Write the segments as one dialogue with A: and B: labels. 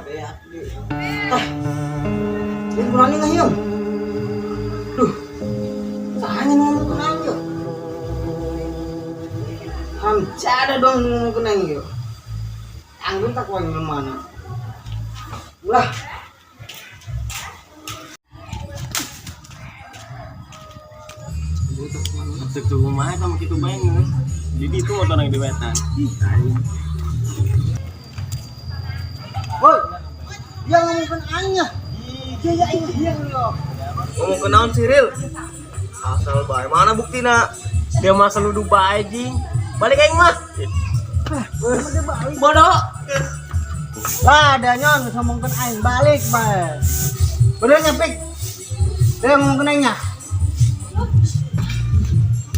A: Beak di. Ah. Ini kurang nih. Duh. Sahanya ngomong aing yuk. Ada dong ngomong aing yuk. Anggun tak kuang mana. Ulah.
B: Cek tuh kumaha sama kitu bae geus. Jadi itu motor yang diwetan.
A: Woi. Yang ngomongkeun aingnya. Iya ya aing hiang yo.
C: Ngomong ke naon sih, Ril? Asal bae, mana buktina?
B: Dia mah selalu bae jing. Balik aing mah. Bodoh.
A: Lah ada nyon ngomongkeun aing balik bae. Bener nya pik. Dia ngomongkeun aingnya.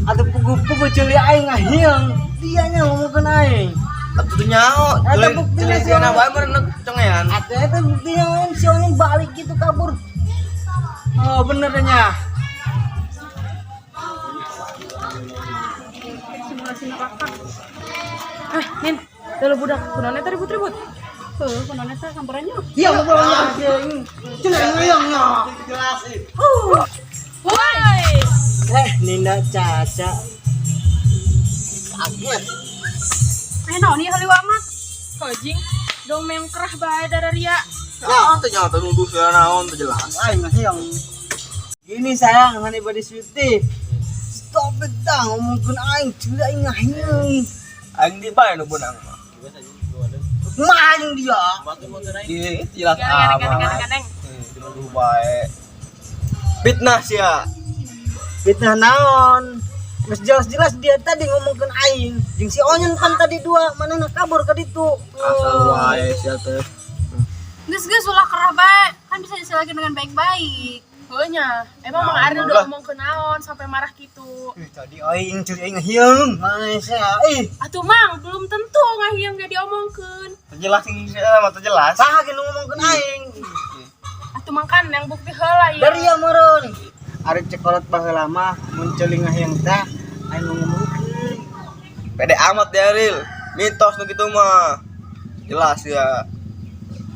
A: Atau pugu-pugu ceuli aing ngahiang. Dianya ngomongkeun aing.
C: Atuh teu nyaho.
A: Eta buktina
C: Ceuli
A: sih,
C: sia
A: Om.
C: Bae meureun cengean.
A: Atau itu buktinya aing si Onyen balik gitu kabur. Oh bener nya.
D: Simulasi neraka. Ah, Nin, dalam budak kunaon eta ribut-ribut? Heuh, kunaon eta samperannya?
A: Iya ngobrolnya aing. Ceuli aing ngahiang nya.
C: Jelas sih.
D: Woi.
A: Eh Ninda Caca. Kaget.
D: Aya naon ieu halieu amat? Hojing, dong mengkerah bae dararia.
C: Nah, teu nyaho teu nuduh sia naon teu jelas.
A: Aing ngahiang. Gini sayang, honey body sweetie. Stop it dah ngomongkeun aing, ceuli aing ngahiang.
C: Aing di bae nu beunang mah.
A: Maling dia.
C: Ih, jelas
D: Gandeng, gandeng,
C: amat.
D: gandeng.
C: Nuduh bae. Fitnah sia.
A: Fitnah naon? Geus jelas-jelas dia tadi ngomongkeun aing. Jeung si Onyon kan tadi dua, manehna kabur ka ditu.
C: Asal wae sia teh.
E: Geus geus ulah kerah bae, kan bisa diselesaikan dengan baik-baik.
D: Heuh nya, emang Mang
C: Nah,
D: Ariel
C: udah.
D: udah ngomong ke naon sampai marah gitu.
A: Ih, tadi aing ceuli aing ngahiang. Masa ih,
D: Atuh Mang, belum tentu ngahiang gak diomongkeun.
C: Teu jelas sing sia mah teu jelas.
A: Saha ge nu ngomongkeun aing?
D: Atuh Mang kan yang bukti heula ieu.
A: Dari ya meureun. Ari cekolot baheula mah mun ceuli ngahiang teh aing nu ngomongkeun.
C: Pede amat dia Ril. Mitos nu kitu mah. Jelas ya.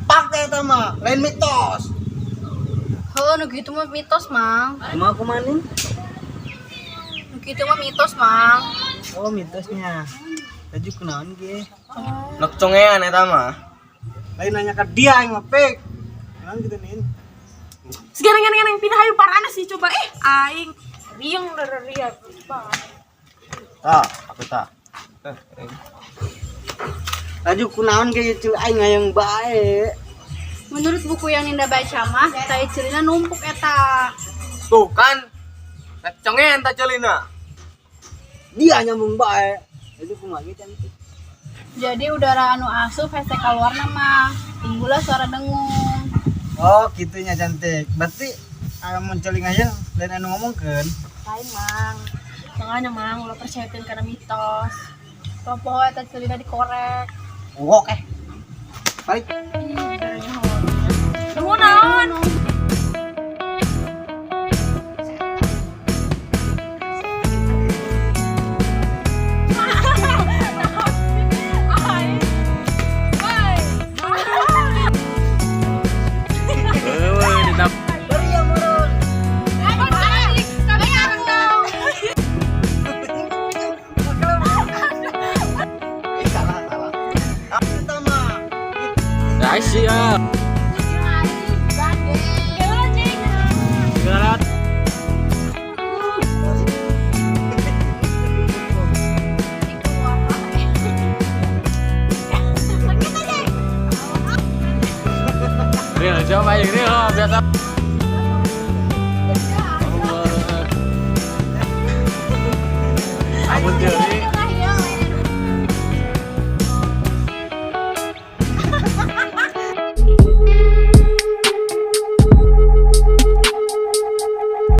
A: Pak teh eta mah, lain mitos.
E: Heuh, nu kitu mah mitos, Mang.
A: Kumaha kumaha?
E: Nu kitu mah mitos, Mang.
A: Oh, mitosnya. Tadi kunaon ge?
C: Nu congean eta mah.
A: Lain nanya ke dia aing mah pek. Kunaon gitu nin?
D: Sekarang gandeng gandeng pindah hayu parana sih coba eh aing rieng dararia.
C: Tah, aku tah. Eh, eh.
A: Laju kunaon ge ceuli aing ngayang bae.
E: Menurut buku yang Ninda baca mah, tai ceulina numpuk eta.
C: Tuh kan. Rek congean ta ceulina.
A: Dia nyambung bae. Laju kumaha ge cantik.
E: Jadi udara anu asup hese keluar mah, timbullah suara dengung.
A: Oh, gitunya cantik. Berarti mun ceuli ngayang lain anu ngomongkeun.
D: Lain Mang. Makanya Mang ulah percayakeun kana mitos.
E: Tong poho eta ceulina dikorek.
A: Oke. Balik.
D: Nuhun naon?
B: Heueuh ditap.
A: Dari ya meureun.
C: Eh, salah salah.
A: Eta mah.
B: Guys sia. Gerat. Ril, coba aja Ril, biasa.